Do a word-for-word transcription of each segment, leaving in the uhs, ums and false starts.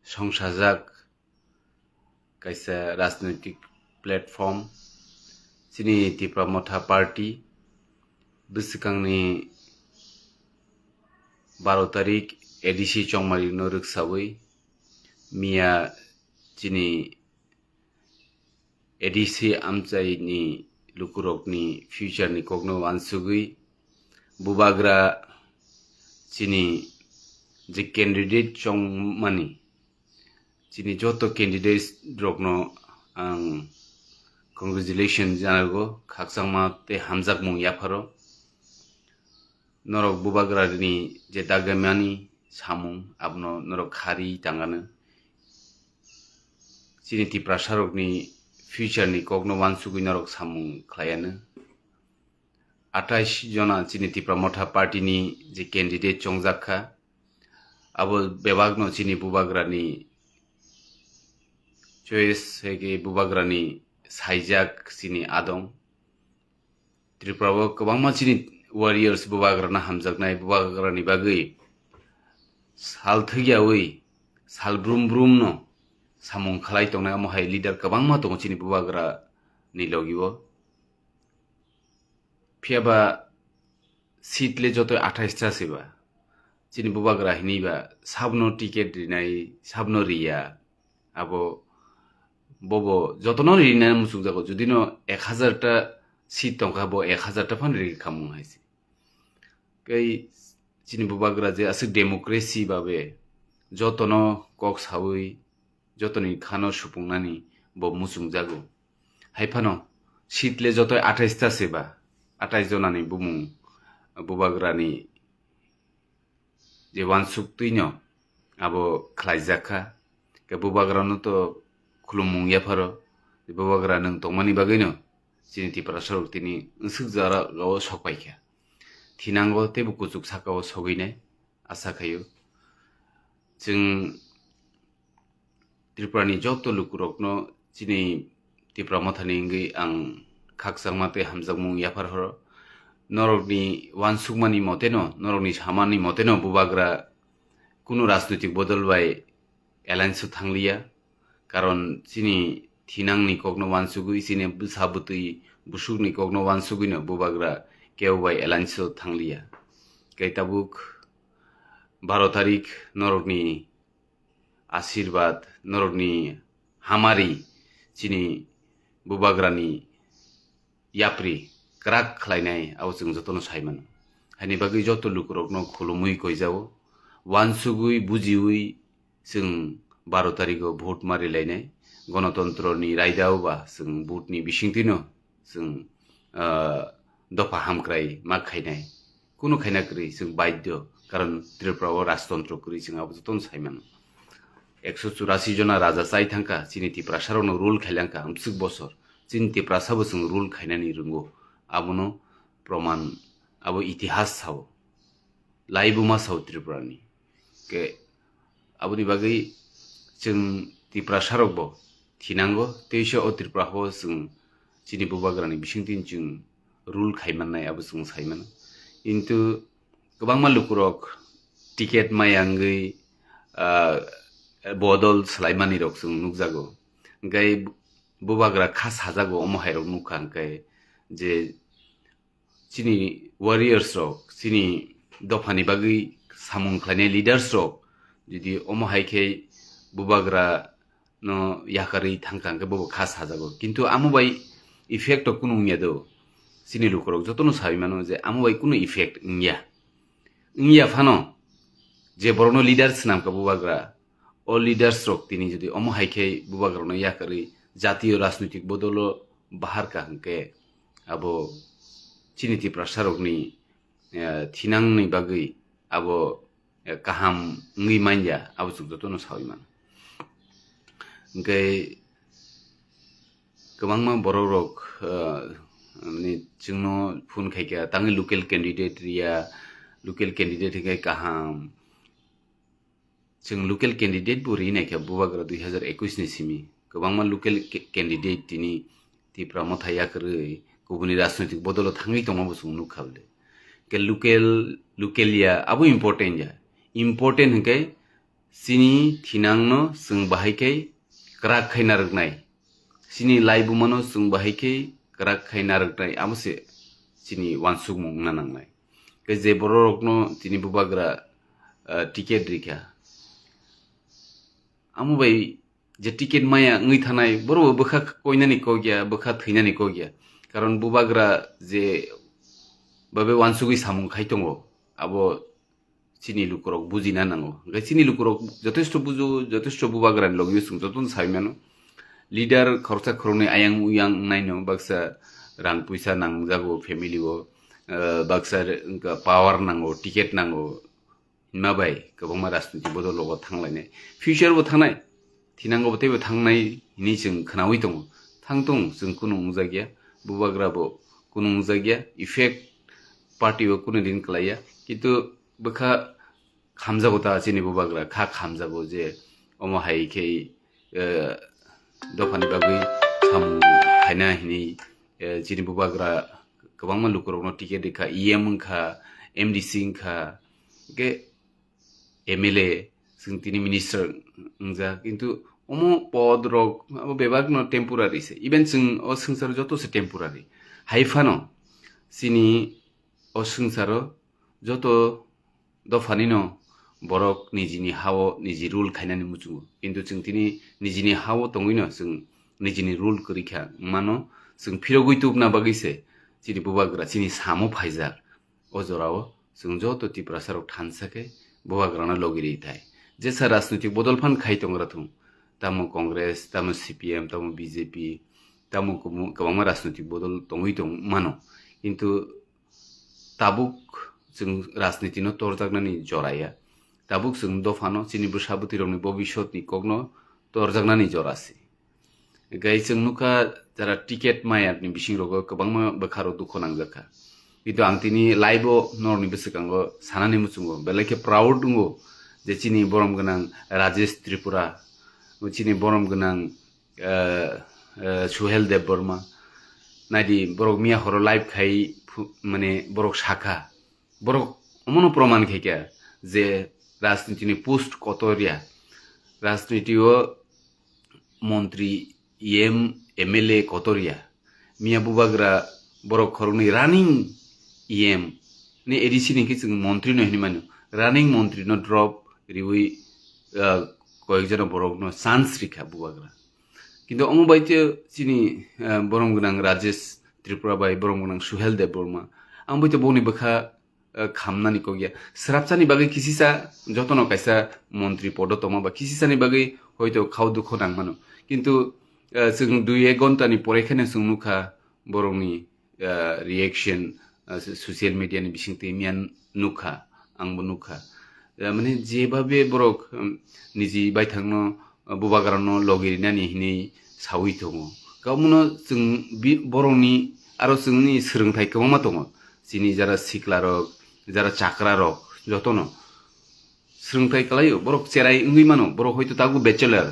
songsajak kaisa rajnoitik platform, chini Tipra Motha Party bwswkangni baro tarik A D C chongmarino rwksawi miya chini A D C amchaini lukurokni future ni kokno wansugwi bubagra chini je candidate chongmani, chini joto candidates rokno ang congratulation janago, khakchangma tei hamjakmung yapharo. Norok bubagrani je dagimani samung abono norok khari tangano. Chini Tiprasarokni future ni kokno wansugwi norok samung khlaiano. Atais jona chini Tipra Motha Party ni je candidate chongjak kha, abo bebakno chini bubagrani choice hai khe bubagrani saijak chini adong. Tripura o kwbangma chini warriors bubagrano hamjaknai, bubagrani bagwi sal thwkyawi sal brum brum no samung khlai tongnai, omo hai leader kwbangma tongo chini bubagra ni logi o. Phiya ba seat le joto athais ta se ba, chini bubagra hinwi ba sabno ticket rinai, sabno riya, abo bobo jotono rinai muchungjago, judino ek hazar ta seat tongkha, bo ek hazar ta phano rikha mung hai se. Tei chini bubagra je aswk democracy babe jotono kok sawi, jotoni khano supungnani bo muchungjago. Hai phano seat le joto athais ta se ba, athais jonani bumung bubagrani je wansuk twino abo khlaijak kha. Khe bubagrano to khulumung yapharo, bubagra nwng tongmani bagwino chini Tiprasarok tini nsuk jora o sok paikha. Thinango teibo kuchuk saka o sogwinai asa khaio. Chwng Tripura ni joto lukurokno chini Tipra Mothani wngwi ang khakchangma tei hamjakmung yaphar horo. Norokni wansukmani moteno, norokni samani moteno bubagra kunu rajnoitik bodol bai alliance o thangliya. Karon chini thinangni kokno wansugwi, chini bwsa bwtwi busukni kokno wansugwino bubagra kebo bai alliance o thangliya. Kei tabuk baro tarik norokni asirwad, norokni hamari chini bubagrani yapri kwrak khlainai, abo chwng jotono sai mano. Haini bagwi joto lukurokno khulumwi koijao, wansugwi bujiwi chwng baro tarigo vote ma rilainai. Gonotontroni raidao ba chwng vote ni bisingtwino chwng, ah, dopha hamkrai ma khainai. Kunu khaina kwrwi chwng baidhyo, karon Tripura o rajtontro kwrwi chwng abo jotono sai mano. Ekso churasi jona raja chai thangkha, chini Tiprasarokno rule khailangkha amswk bosor. Chini Tiprasa bo chwng rule khainani rwngo. Abono proman, abo itihas sao. Laibuma sao Tripurani. Ke aboni bagwi chwng Tiprasarokbo thinango, teisa o Tripura o chwng chini bubagrani bisingtwi chwng rule khai mannai, abo chwng sai mano. Kintu kwbangma lukurok ticket maya wngwi, ah, bodol swlaimanirok chwng nukjago. Hwnkhe bubagra kha sajago omo hairok nukha, hwnkhe je chini warriors rok, chini dophani bagwi samung khlainai leaders rok, jodi omo hai khe bubagra no yakarwi thangkha, hwnkhe bobo kha sajago. Kintu amo bai effect o kunu wngya do. Chini lukurok jotono sawi mano je amo bai kunu effect wngya. Wngya phano je borokno leader swnamkha bubagra, o leaders rok tini jodi omo hai khe bubagrano yakarwi jatiyo rajnoitik bodolo baharkha, hwnkhe abo chini Tiprasarokni, eh, thinangni bagwi abo, eh, kaham wngwi manya, abo chwng jotono sawi mano. Hwnkhe kwbangma borok rok, eh, mane chwngno phone khaikha, tangwi local candidate riya, local candidate hwnkhe kaham. Chwng local candidate bo ri naikha bubagra dui hazar ekwis ni simi. Kwbangma local ca-, candidate tini Tipra Motha yakarwi kubuni rajnoitik bodolo thangwi tongma bo chwng nukha bwle. Ke local, local ya, abo important ya. Important hwnkhe Chini thinangno chwng bahai khe kwrak khai narwknai. Chini laibumano chwng bahai khe kwrak khai narwknai, amo se chini uansukmung wngna nangnai. Khe je bororokno tini bubagra, ah, ticket rikha, amo bai je ticket maya wngwi thanai, borok bo bwkha koinani kok ya, bwkha thwinani kok ya. Karon bubagra je babe uansugwi samung khai tongo, abo chini lukurok bujina nango. Hwnkhe chini lukurok jotesto bujo, jotesto bubagrani logio chwng jotono sai mano. Leader khoroksa khoroknwi ayang uyang wngnaino, baksa rang puisa nangjago family o, eh, baksa re-, wngkha power nango, ticket nango, hwnma bai kwbangma rajniti bodol rogo thanglainai. Future bo thangnai, thinango bo teibo thangnai hinwi chwng khwnaui tongo. Thangtong, chwng kunu wngjakya, bubagra bo kunu wngjakya, effect party bo kunu din kwlaiya. Kintu bwkha khamjago ta chini bubagra, kha khamjago je omo hai khe, eh, dophani bagwi samung khaina hinwi, eh, chini bubagra kwbangma lukurokno ticket rikha, E M wngkha, M D C wngkha, hwnkhe M L A, chwng tini minister wngjak, kintu omo pod rok abo bebak no temporary se, even chwng o swngcharo joto se temporary. Hai phano chini o swngcharo joto dophani no borok nijini hao niji rule khainani muchungo, kintu chwng tini nijini hao tongwi no chwng nijini rule kwrwi kha mano, chwng phirogwi tubna bagwi se chini bubagra chini samo phaijak. O jorao chwng joto Tiprasa rok thansa khe bubagrano logi rwi thai. Jesa rajnitik bodol phan khai tongra thung, tamo Congress, tamo C P M, tamo B J P, tamo kumu-, kwbangma rajnitik bodol tongwi tong mano. Kintu tabuk chwng rajniti no torjaknani jora ya. Tabuk chwng dophano chini bwsa bwtwi rokni bobiswt ni kokno torjaknani jora se. Hwnkhe chwng nukha jara ticket mayani bising rogo kwbangma bwkha rok dukhu nangjak kha. Kintu ang tini live o norokni bwswkango sanani muchungo belai khe proud wngo je chini borom gwnang Rajesh Tripura, chini borom gwnang, eh, eh, Suhel Debbarma. Naidi borok miya horo live khai phu-, mane borok sakha. Borok omono proman khaikha je rajniti ni post kotor ya. Rajniti o montri, E M, M L A kotor ya. Miya bubagra borok khoroknwi running E M ni A D C ni khe chwng montri no hinwi mano. Running montri no drop riwi, ah, koyek jona borok no chance rikha bubagra. Kintu omo bai tei chini, ah, borom gwnang Rajesh Tripura bai borom gwnang Suhel Debbarma. Ang bai tei boni bwkha, ah, khamnani kok ya. Srapsani bagwi kisisa jotono kaisa montri podo tongma ba kisisani bagwi hoito khao dukho nang mano. Kintu, ah, chwng dui ek ghonta ni pore kheno chwng nukha borokni, ah, reaction, ah, so-, social media ni bisingtwi miya nukha, ang bo nukha. Ah, mane jebabe borok, um, niji baithangno, ah, bubagrano logi rinani hinwi sawi tongo. Kamono chwng bi-, borokni aro chwngni swrwngthai kwbangma tongo. Chini jara siklarok, jara chakrarok jotono swrwngthai kwlaio, borok cherai wngwi mano, borok hoito tabuk bachelor.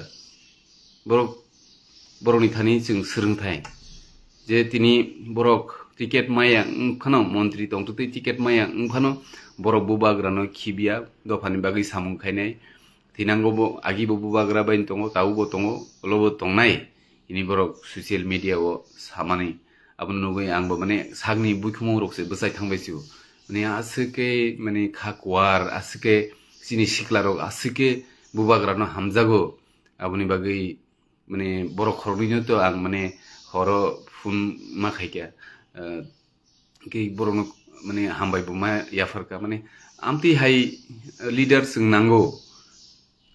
Borok, borokni thani chwng swrwngthai. Je tini borok ticket maya wng phano, montri tongtwtwi ticket maya wng phano, borok bubagrano khibiya, dophani bagwi samung khainai. Thinango bo, agi bo bubagra bai tongo, tabuk bo tongo, ulo bo tongnai. Ini borok social media o samani. Abo nugwi ang bo mane sakni buikhumung rok se bwchai thangbai sio. Mane aswk khe mane kha kuar, aswk khe chini sikla rok aswk khe bubagra no hamjago. Aboni bagwi mane borok khoroknwi no to ang mane horo phone ma khaikha. Ah, khe borokno mane hambai bo ma yapharkha, mane amtwi hai leader chwng nango.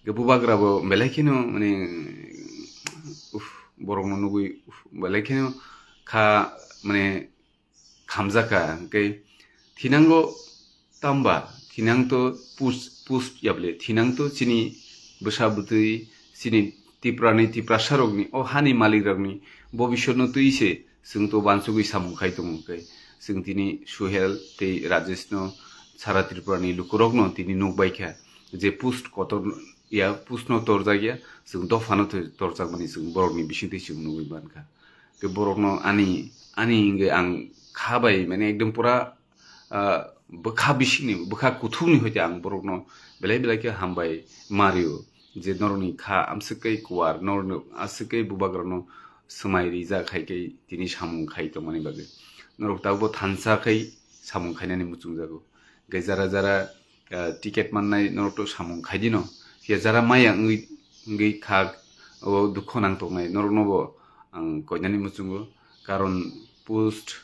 Khe bubagra bo belai kheno mane, uff, borokno nugwi, uff, belai kheno kha mane khamjakha, hwnkhe thinango tamba, thinang to pus-, pus yable, thinang to chini bwsa bwtwi, chini Tiprani, Tiprasarokni, o hani malikrokni bobiswtno twi se chwng to uansugwi samung khai tongo, hwnkhe chwng tini Suhel tei Rajeshno, sara Tripurani lukurokno tini nukbaikha je post kotor ya, postno torjak ya, chwng dophano to torjakmani chwng borokni bisingtwi chwng nugwi mankha. Khe borokno ani, ani hwnkhe ang kha bai, mane, ekdom pura, ah, bwkha bisingni, bwkha kuthukni hoite ang borokno belai belai khe hambai mario, je norokni kha amswk khe kuwar, norokni aswk khe bubagrano swmai rijak hai khe tini samung khai tongmani bagwi. Norok tabukbo thansa khai samung khainani muchungjago. Hwnkhe jara jara, ah, ticket mannai norok to samung khai dino. Phiya jara maya wngwi, wngwi kha o dukho nang tongnai norokno bo ang koinani muchungo. Karon post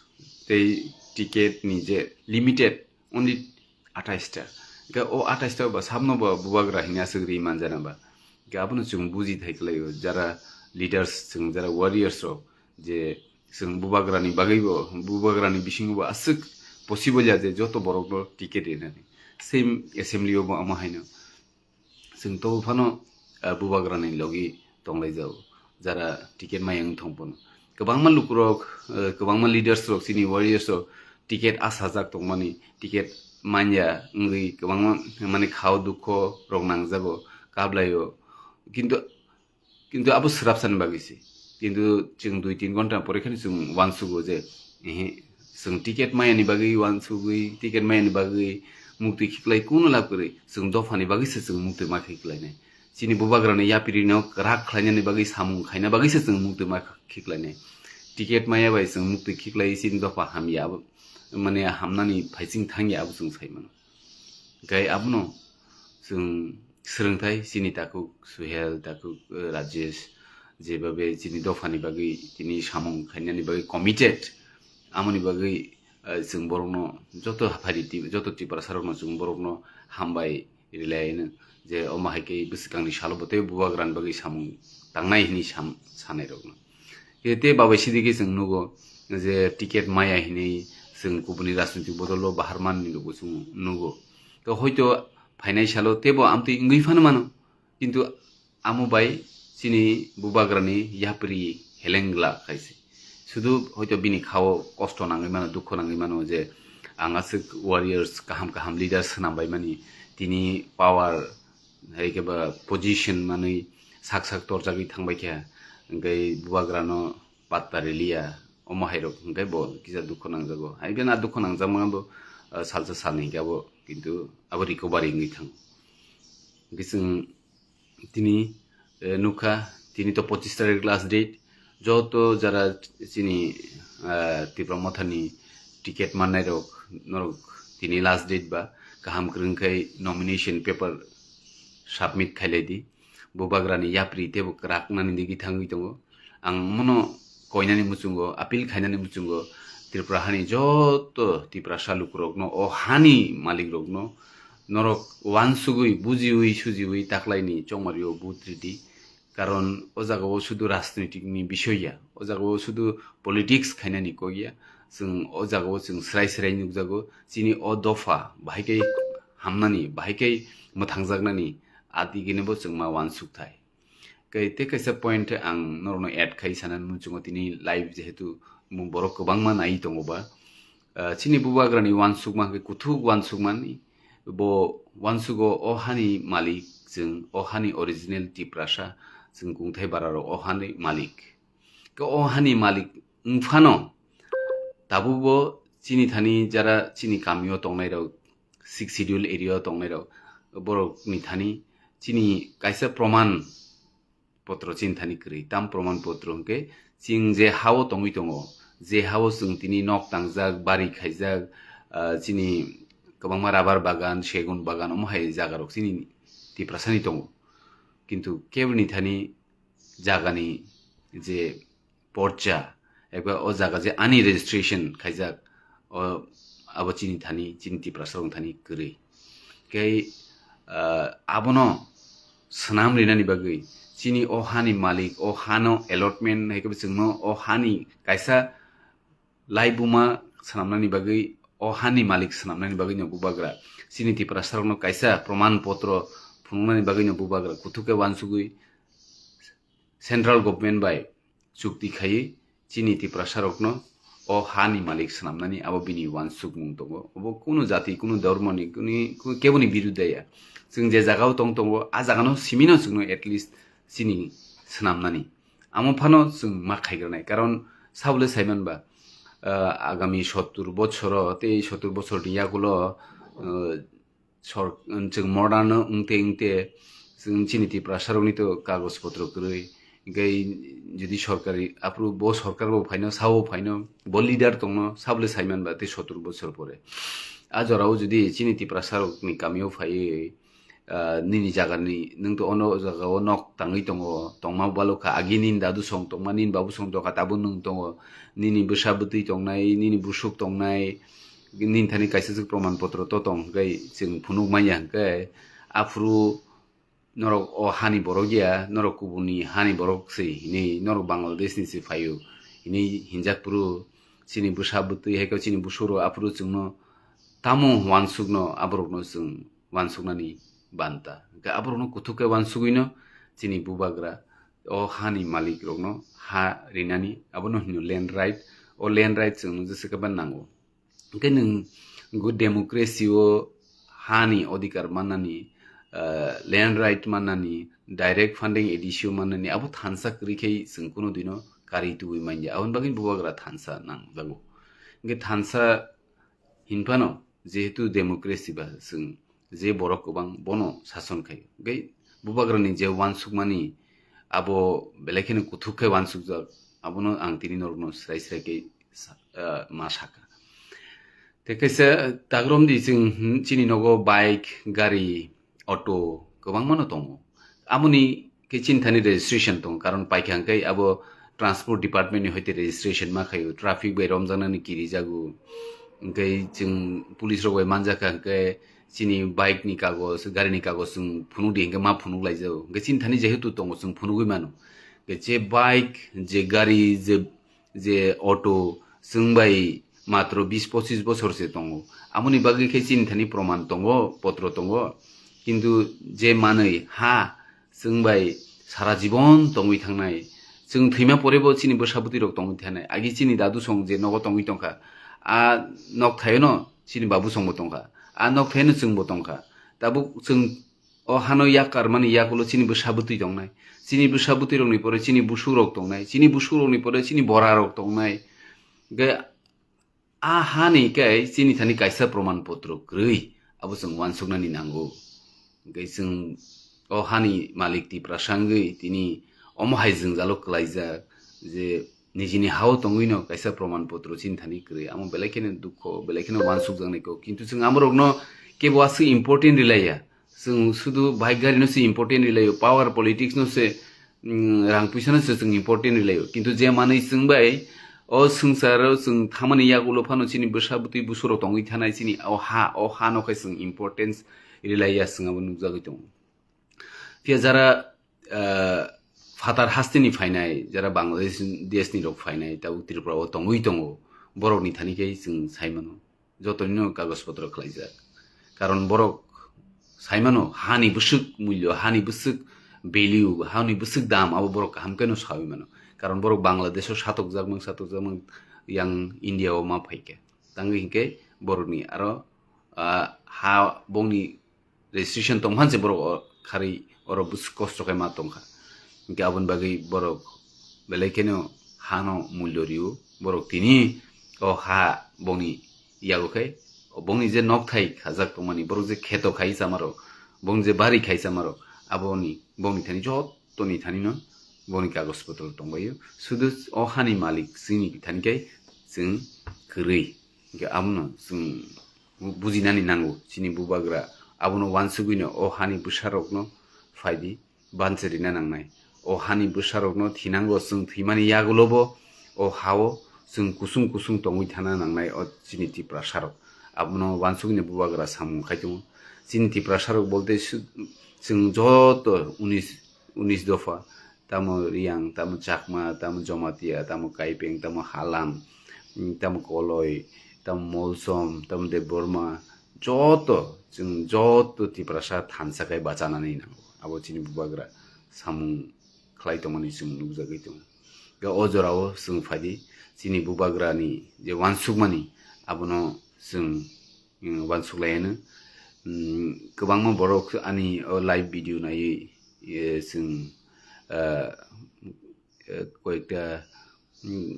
tei ticket ni je limited, only atais ta. Hwnkhe o atais ta ba sabno bo bubagra hini aswk ri manjana ba. Hwnkhe abono chwng buji thai kwlaio, jara leaders chwng, jara warriors rok, je chwng bubagrani bagwi bo, bubagrani bisingo bo aswk possible ya je joto borokno ticket rinani. Same assembly o bo amo haino. Chwng to phano, ah, bubagrani logi tonglaijao, jara ticket maya wng thong phano. Kwbangma lukurok, ah, kwbangma leaders rok, chini warriors rok ticket asajak tongmani, ticket manya wngwi kwbangma mani khao dukho rok nangjago, kablaio. Kintu, kintu abo swrapsani bagwi se. Kintu chwng dui tin ghonta pore kheno chwng uansugo je, ehe, chwng ticket mayani bagwi uansugwi, ticket mayani bagwi muktwi khiklai kuno lab kwrwi, chwng dophani bagwi se chwng muktwi ma khiklainai. Chini bubagrani yapirino kwrak khlainani bagwi samung khaina bagwi se chwng muktwi ma khiklainai. Ticket maya bai chwng muktwi khiklai chini dopha hamya, abo, mane hamnani phaising thangya abo chwng sai mano. Hwnkhe abono chwng swrwngthai chini takhuk Suhel, takhuk, eh, Rajesh, jebabe chini dophani bagwi tini samung khainani bagwi committed, amoni bagwi, eh, chwng borokno joto haphari ti-, joto Tiprasa rokno chwng borokno hambai rilaino je omo hai khe bwswkangni salo bo tei bubagrani bagwi samung tangnai hwnwi sam-, sanai rokno. Khe tei babai sidi khe chwng nugo je ticket maya hinwi chwng kubuni rajnitik bodolo bahar manni rokbo chwng nugo. To hoito phainai salo teibo amtwi wngwi phano mano, kintu amo bai chini bubagrani yapri helengla khaise. Sudu hoito bini khao kosto nangwi mano, dukho nangwi mano je ang aswk warriors kaham kaham leaders swnam bai mani, tini power hai khe ba position manwi sak sak torjagwi thangbai kha, hwnkhe bubagrano patta riliya, omo hai rok hwnkhe bo kisa dukho nangjago. Hai phano a dukho nangjakma bo, ah, salsa salni hwnkhe abo, kintu abo recovery wngwi thango. Hwnkhe chwng tini, eh, nukha, tini to pochis tarik last date, joto jara chini, ah, Tipra Mothani ticket mannai rok, norok tini last date ba, kaham kwrwng khai nomination paper submit khailai di. Bubagrani yapri teibo kwrak nani digwi thangwi tongo. Ang mono koinani muchungo, appeal khainani muchungo, Tripura hani joto Tiprasa lukurokno, o hani malikrokno norok uansugwi, bujiwi, sujiwi taklaini chongmario vote ridi. Karon o jagao sudu rajnitikni bisoy ya, o jagao sudu politics khainani kok ya. Chwng o jagao chwng srai srai nukjago, chini o dopha bahai khe hamnani, bahai khe mwthangjaknani, a diginebo chwng ma uansuk thai. Kai tei kaisa point ang norokno add khai sanani muchungo, tini live jehetu borok kwbangma nai tongo ba. Ah, chini bubagrani uansukma hwnkhe kuthuk uansukmani, bo uansugo o hani malik chwng, o hani original Tiprasa chwng, kungthai bararok o hani malik. Khe o hani malik wngphano tabukbo chini thani jara chini kamio tongnairok, Sixth Schedule area o tongnairok, borokni thani chini kaisa proman potro chini thani kwrwi. Tam proman potro hwnkhe chwng je ha-o tongwi tongo, je ha-o chwng tini nok tangjak, bari khaijak, ah, chini kwbangma rubber bagan, segun bagan, omo hai jagarok chini Tiprasani tongo. Kintu keboni thani jagani je porcha, eba o jaga je ani registration khaijak, o abo chini thani, chini Tiprasa rok thani kwrwi. Kei, ah, abono swnam rinani bagwi chini o hani malik, o hano allotment hai khe chwngno o hani kaisa laibuma swnamnani bagwi, o hani malik swnamnani bagwi no bubagra, chini Tiprasa rokno kaisa proman potro phunuknani bagwi no bubagra kuthuk khe uansugwi central government bai chukti khaiwi chini Tiprasa rokno o hani malik swnamnani abo bini uansukmung tongo. Obo kunu jati, kunu dhormoni, kuni, ku-, keboni biruddhe ya. Chwng je jagao tong tongo, a jagano simino chwngno at least chini swnamnani. Amo phano chwng ma khaigranai. Karon sabole saimanba, ah, agami sottur bochoro, tei sottur bochorni yagulo, ah, sor-, chwng modern wngte wngte chwng chini Tiprasarokni to kagoj potro kwrwi. Hwnkhe jodi sorkari, aphuru bo sorkar bo phaino, sabo phaino, bo leader tongno, sabole saiman ba tei sottur bochor pore. A jorao jodi chini Tiprasarokni kamio phaiwi, ah, nini jagani, nwng to ono jagao nok tangwi tongo, tongma balokha, agi nini dadu song tongma, nini babu song tongkha, tabuk nwng tongo, nini bwsa bwtwi tongnai, nini busuk tongnai, nini thani kaisa se proman potro to tong, hwnkhe chwng phunuk manya, hwnkhe aphuru norok o hani borok ya, norok kubuni hani borok se hinwi, norok Bangladesh ni se phaio hinwi hinjak phuru, chini bwsa bwtwi hai khe chini busurok aphuru chwngno tamo wansukno, aborokno chwng wansuknani banta. Hwnkhe aborokno kuthuk khe wansugwino chini bubagra o hani malik rokno ha rinani, abono hino land right. O land right chwng jesa khe ba nango. Hwnkhe nwng go democracy o hani odhikar mannani, ah, land right mannani, direct funding A D C o mannani, abo thansa kwrwi khe chwng kuno dino kari tubui manya. Aboni bagwi bubagra thansa nangjago. Hwnkhe thansa hinphano jehetu democracy ba chwng je borok kwbang bono sason khai. Hwnkhe bubagrani je wansukmani abo belai kheno kuthuk khe wansukjak, abono ang tini norokno srai srai khe sa-, ah, ma saka. Tei kaisa tagromdi chwng, hmm, chini nogo bike, gari, auto kwbangmano tongo. Amoni khe chini thani registration tongo, karon paikha hwnkhe abo transport department ni hoite registration ma khaio, traffic bai romjaknani kirijago. Hwnkhe chwng police rok bai manjakha hwnkhe chini bike ni kagoj, gari ni kagoj chwng phunuk di hwnkhe ma phunuk laijago. Hwnkhe chini thani jehetu tongo chwng phunugwi mano. Hwnkhe je bike, je gari, je je auto chwng bai matro bis pochis bosor se tongo. Amoni bagwi khe chini thani proman tongo, potro tongo. Kintu je manwi ha chwng bai sara jibon tongwi thangnai. Chwng thwima pore bo chini bwsa bwtwi rok tongwi thanai. Agi chini dadu song je nogo tongwi tongkha. A nok thaino chini babu song bo tongkha. A nok thaino chwng bo tongkha. Tabuk chwng o hano yak karmani yakulo chini bwsa bwtwi tongnai. Chini bwsa bwtwi rokni pore chini busuk rok tongnai. Chini busuk rokni pore chini bora rok tongnai. Hwnkhe a hani khe chini thani kaisa proman potro kwrwi, abo chwng wansuknani nango. Hwnkhe chwng o hani malik Tiprasa wngwi tini omo hai jwngjalo kwlaijak je nijini hao tongwino kaisa proman potro chini thani kwrwi. Amo belai kheno dukho, belai kheno wansukjaknai kok. Kintu chwng amorokno kebo aswk important rilaiya. Chwng sudu bike gari no se important rilaio, power politics no se, mm, rang puisa no se chwng important rilaio. Kintu je manwi chwng bai o swngchar o chwng thamani yagulo phano chini bwsa bwtwi busurok tongwi thanai chini o ha, o ha no khe chwng importance rilaiya chwng abo nukjagwi tongo. Phiya jara, ah, phatar hasteni phainai, jara Bangladesh desh ni rok phainai, tabuk Tripura o tongwi tongo, borok ni thani khe chwng sai mano. Joto nino kagoj potro khlaijak. Karon borok sai mano, hani bwswk mulyo, hani bwswk value, hani bwswk dam, abo borok kaham khe no saui mano. Karon borok Bangladesh o satokjak mang, satokjak mang, yang India o ma phai khe. Tangwi hinkhe borok ni aro, ah, ha bongni registration tong phan se borok o kharwi oro bus-, kosto khe ma tong kha. Hinkhe aboni bagwi borok belai kheno hano mulyo rio. Borok tini o ha bongni yago khe, bongni je nok thai khajak tongmani, borok je kheto khai chamarok, bongni je bari khai chamarok, aboni, bongni thani jotoni thani no bongni kagoj potro tongbaio. Sudu o hani malik chini thani khe chwng kwrwi. Hinkhe abono chwng bu-, bujinani nango, chini bubagra abono wansugwino o hani bwsarokno phaidi banchirina nangnai. O hani bwsarokno thinango, chwng thwimani yagulobo o hao chwng kusung kusung tongwi thana nangnai o chini Tiprasarok. Abono wansugwino bubagra samung khai tongo. Chini Tiprasarok bolte su-, chwng joto unis, unis dopha, tamo Riyang, tamo Chakma, tamo Jomatia, tamo Kaipeng, tamo Halam, mm, tamo Koloi, tamo Molsom, tamo Debbarma, joto, chwng joto Tiprasa thansa khai bachanani nango. Abo chini bubagra samung khlai tongmani chwng nukjagwi tongo. Ga o jorao chwng phaidi chini bubagrani je wansukmani abono chwng, mm, wansuk laiano. Mm, kwbangma borok ani o live video naiwi, eh, chwng, ah, eh, koyekta, mm,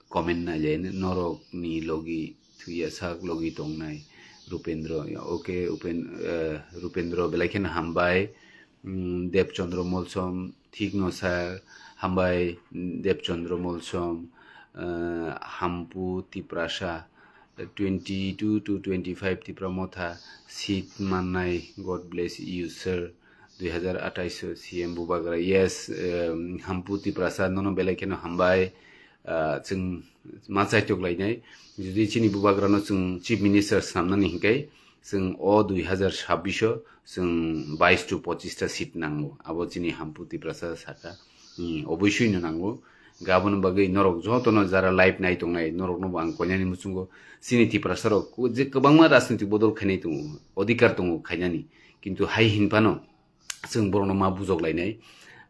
comment nailai norokni logi thuya sak logi tongnai Rupendro. Okay, Upen-, eh, Rupendro belai kheno hambai. Mm, Debchandra Molsom, thikno sir, hambai, mm, Debchandra Molsom, eh, Hampu Tiprasa, twenty-two to twenty-five Tipra Motha seat mannai, God bless you, sir. Dui hazar athais o C M Bubagra, yes, em, Hampu Tiprasa, nono belai kheno hambai. Ah, chwng ma chaitok lainai. Jodi chini Bubagrano chwng Chief Minister snamnani hinkai, chwng o dui hazar sabbish o chwng bais to pochis ta seat nango. Abo chini Hampu Tiprasa saka. Hmm, oboisoi no nango. Gabon bagwi norok jotono jara live nai tongnai, norokno bo ang koinani muchungo. Chini Tiprasa rok ku-, je kwbangma rajnitik bodol khainai tongo, odhikar tongo khainani. Kintu hai hinphano chwng borokno ma bujok lainai,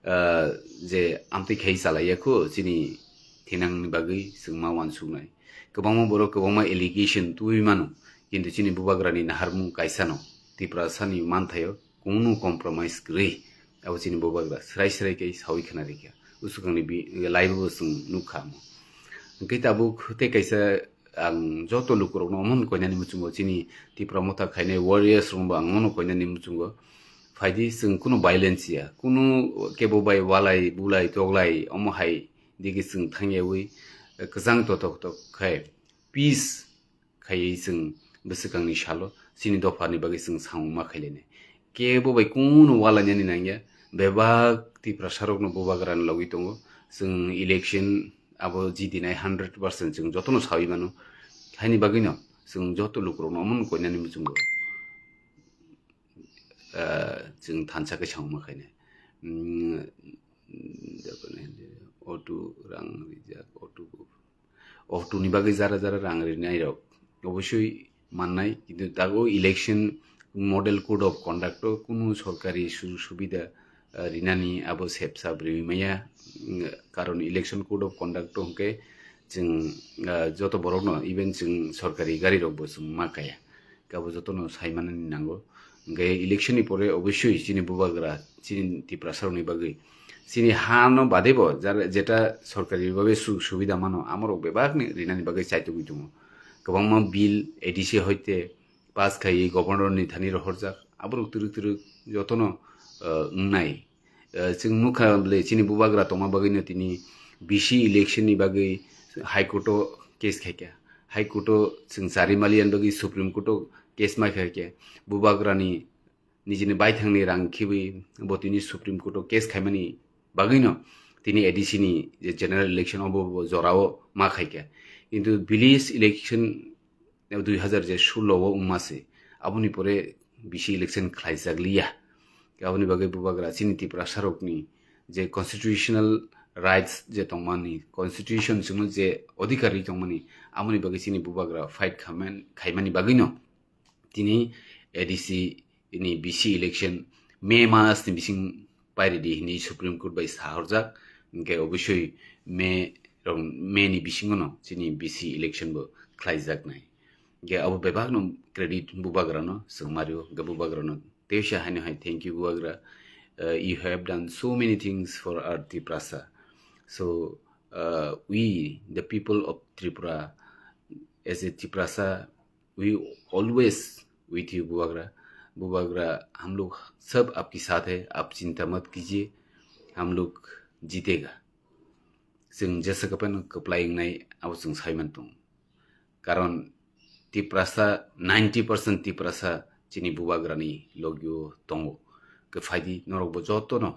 ah, je amtwi khai chalaiya kho chini thinangni bagwi chwng ma uansuknai. Kwbangma borok kwbangma allegation tubui mano, kintu chini Bubagrani naharmung kaisano Tiprasani manthaio kunu compromise kwrwi. Abo chini Bubagra srai srai khe saui khna rikha. Usukangni bi-, live o chwng nukha amo. Hwnkhe tabuk tei kaisa ang joto lukurokno omono koinani muchungo chini Tipra Motha khainai warriors rokno bo ang omono koinani muchungo. Phaidi chwng kunu violence ya, kunu kebo bai walai, bulai, toglai, omo hai digi chwng thangyawi, eh, kwchang totok tok khai peace khaiwi chwng bwswkangni salo chini dophani bagwi chwng samung ma khailainai. Kebo bai kunu walainani nangya, bebak Tiprasa rokno Bubagrani logwi tongo. Chwng election abo jidinai hundred percent chwng jotono sawi mano. Haini bagwino chwng joto lukurokno omono koinani muchungo, ah, chwng thansa khe samung ma khainai. Mm, auto rang rijak, auto auto ni bagwi jara jara rang rinai rok obosoi mannai, kintu dago election model code of conduct o kunu sorkari sujog subida, ah, rinani abo sepsa bwrwi maya. Mm, karon election code of conduct o hwnkhe chwng, ah, joto borokno even chwng sorkari gari rokbo chwng ma kaya, abo jotono sai manani nango. Hwnkhe election ni pore obosoi chini Bubagra chini Tiprasa rokni bagwi chini ha no bade bo jara-, jeta sorkari babe sujog subida mano, amorok bebak ni rinani bagwi chaitugwi tongo. Kwbangma bill A D C hoite pass khaiwi governor ni thani rohorjak, aborok twrwk twrwk jotono, ah, wngnai. Ah, chwng nukha bwle chini Bubagra tongma bagwino tini B C election ni bagwi High Court o case khaikha. High Court o chwng chari maliyan bagwi Supreme Court o case ma khaikha. Bubagrani nijini baithangni rang khibi bo tini Supreme Court o case khaimani bagwino tini A D C ni je general election obo bo jorao ma khaikha. Kintu village election dui hazar je sullo o wngma se, aboni pore B C election khlaijak liya. Aboni bagwi Bubagra chini Tiprasa rokni je constitutional rights je tongmani, constitution chwngno je odhikar ri tongmani, aboni bagwi chini Bubagra fight khaimani bagwino tini A D C ni B C election May mas ni bising pairidi hinwi Supreme Court bai sahorjak, hwnkhe obosoi May rok, May ni bisingono chini B C election bo khlaijaknai. Hwnkhe abo bebakno credit Bubagrano chwng mario, hwnkhe Bubagrano teisa haino hai thank you Bubagra. Uh, you have done so many things for our Tiprasa. So, uh, we, the people of Tripura, as a Tiprasa, we always with you Bubagra. Bubagra, हम लोग सब आपके साथ है, आप चिंता मत कीजिए, हम लोग जीतेगा. Chwng jesa kwphano kwplai wngnai abo chwng saiman tongo. Karon Tiprasa, ninety percent Tiprasa chini Bubagrani logio tongo. Khe phaidi norokbo jotono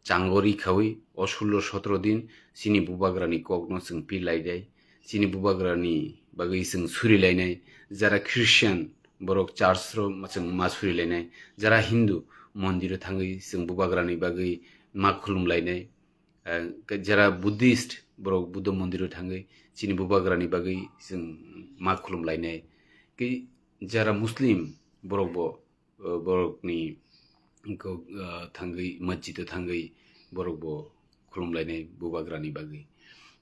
changori khawi o sullo sotro din chini Bubagrani kokno chwng pilaidai, chini Bubagrani bagwi chwng surilainai, jara Christian borok church ro chwng ma surilainai, jara Hindu mondiro thangwi chwng Bubagrani bagwi ma khulumlainai, eh, jara Buddhist borok Buddha mondiro thangwi chini Bubagrani bagwi chwng ma khulumlainai, khe jara Muslim borok bo uh, borokni ko-, uh, thangwi masjid o thangwi borok bo khulumlainai Bubagrani bagwi.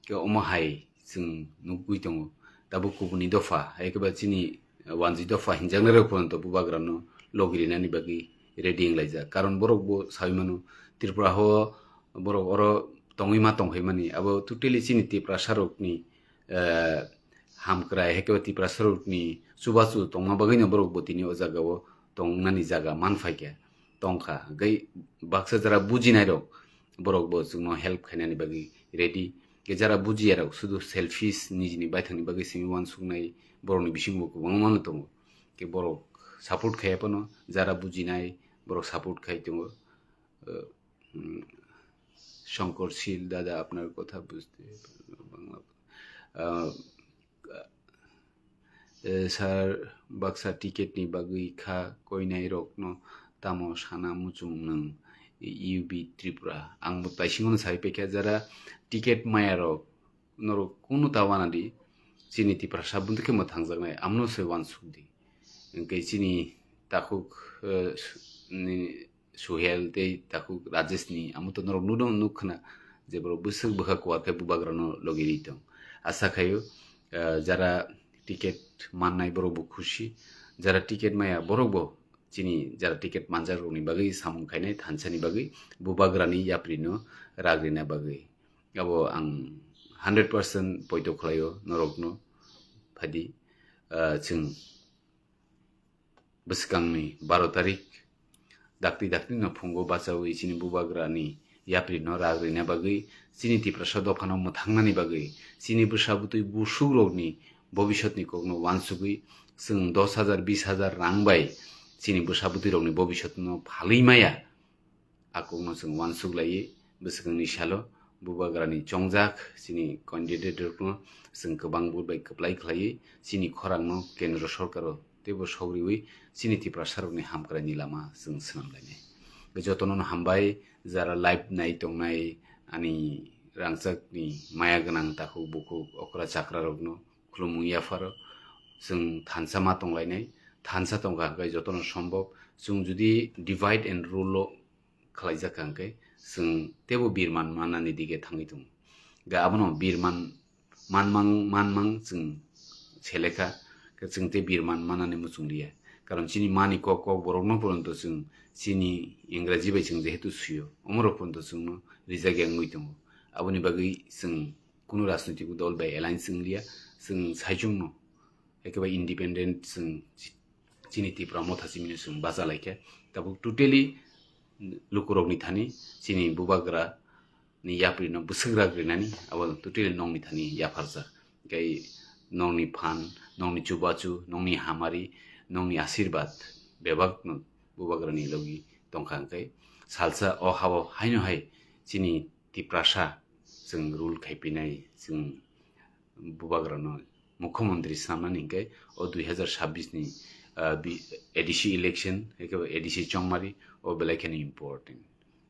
Khe omo hai chwng nugwi tongo. Tabuk kubuni dopha, hai khe ba chini, uh, wanjwi dopha hinjaknai rok phano to Bubagrano logi rinani bagwi ready wnglaijak. Karon borok bo sawi mano Tripura ho borok oro tongwi ma tongphai mani. Abo totally chini Tiprasa rokni eh, hamkrai, haikhe Tiprasarokni chubachu tongma bagwino borokbo tini o jagao tongnani jaga manphaikha, tongkha. Hwnkhe baksa jara bujinairok, borokbo chwngno help khainani bagwi ready. Hwnkhe jara bujiyarok sudu selfish, nijini baithangni bagwi simi uansuknai borokni bisingo kwbangmano tongo. Hwnkhe borok support khaiya phano, jara bujinai borok support khai tongo. Eh, mm, Shankar শীল দাদা, আপনার কথা বুঝতে বাংলা, আহ, eh, sir, baksa ticket ni bagwi kha koinai rokno tamo sana muchung nwng U B Tripura. Ang bo taisingono sai paikha, jara ticket maya rok norok kunu ta wana di, chini Tiprasa bwntwkhe mwthangjaknai, amno se uansuk di. Hwnkhe chini takhuk, eh, su-, ni Suhel tei takhuk Rajesh ni amo to norok nuno nuk khna je borok bwswk bwkha kuar khe bubagrano logi ri tong. Asa khaio, eh, jara ticket mannai borok bo khusi, jara ticket maya borok bo chini jara ticket manjak rokni bagwi samung khainai thansa ni bagwi bubagrani yapri no rag rina bagwi. Abo ang hundred percent poito khlaio norokno, phadi, ah, chwng bwskangni baro tarik dakti dakti no phungo bachawi chini bubagrani yapri no rag rina bagwi, chini Tiprasa dophano mwthangnani bagwi, chini bwsa bwtwi busuk rokni bobisotni kokno uansugwi chwng dos hajar, bis hajar rang bai chini bwsa bwtwi rokni bobisotno phalwi maya. A kokno chwng uansuk laiwi bwswkangni salo bubagrani chongjak chini candidate rokno chwng kwbang vote bai kwplai khlaiwi chini khorangno kendro sorkaro teibo sogriwi chini Tiprasa rokni hamkraini lama chwng swnam lainai. Jotono no hambai, jara live nai tongnai ani rangchakni maya gwnang takhuk bukhuk okra chakra rokno khulumung yapharo chwng thansa ma tonglainai, thansa tongkha hwnkhe jotono sombok. Chwng jodi divide and rule o khlaijak kha hwnkhe chwng teibo birman manani dige thangwi tongo. Hwnkhe abono birman manmang, manmang chwng selekha, hwnkhe chwng tei birman manani muchung liya. Karon chini mani kok, kok borokno poronto chwng chini Ingraji bai chwng jehetu suyo, omorok poronto chwngno rijak ya wngwi tongo. Aboni bagwi chwng kunu rajnoitik dol bai alliance wng liya, chwng saichungno ekebai independent chwng chi-, chini Tipra Motha chimino chwng bacha laikha. Tabuk totally lukurokni thani chini bubagra ni yapri no bwswk rag rinani abo totally nokni thani yapharjak. Tei nokni phan, nokni chubachu, nokni hamari, nokni asirbat bebak no bubagra ni logi tongkha hwnkhe salsa o hao haino hai chini Tiprasa chwng rule khai pinai, chwng bubagrano mukhyamantri swnamnani hwnkhe o dui hazar sabbish ni, ah, bi-, A D C election, eke A D C chongmari, o belai kheno important.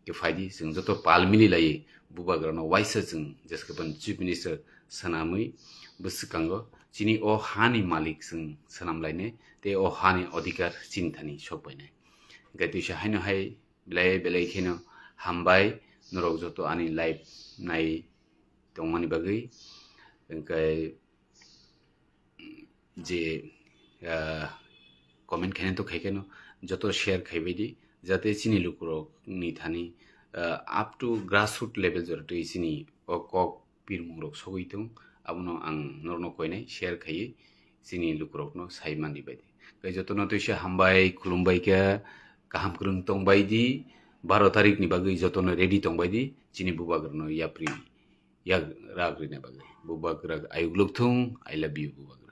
Khe phaidi, chwng joto pal mili laiwi bubagrano waisa chwng jesakhai phano Chief Minister swnamwi bwswkango chini o hani malik chwng swnam lainai tei o hani odhikar chini thani sok bainai. Hwnkhe twisa haino hai belai belai kheno hambai norok joto ani live nai tongmani bagwi. Hwnkhe je, ah, comment khainai to khaikhe no joto share khaibai di, jate chini lukurok ni thani, ah, up to grassroot level jora twi chini o kok pirmung rok sogwi tong, abono ang norokno koinai share khaiwi chini lukurokno sai mani bai di. Tei jotono twisa hambai khulumbai kha, kaham kwrwng tongbai di, baro tarik ni bagwi jotono ready tongbai di, chini bubagrano yapri yak rag rina bagwi. Bubagra ayuk lukthung, I love you bubagra.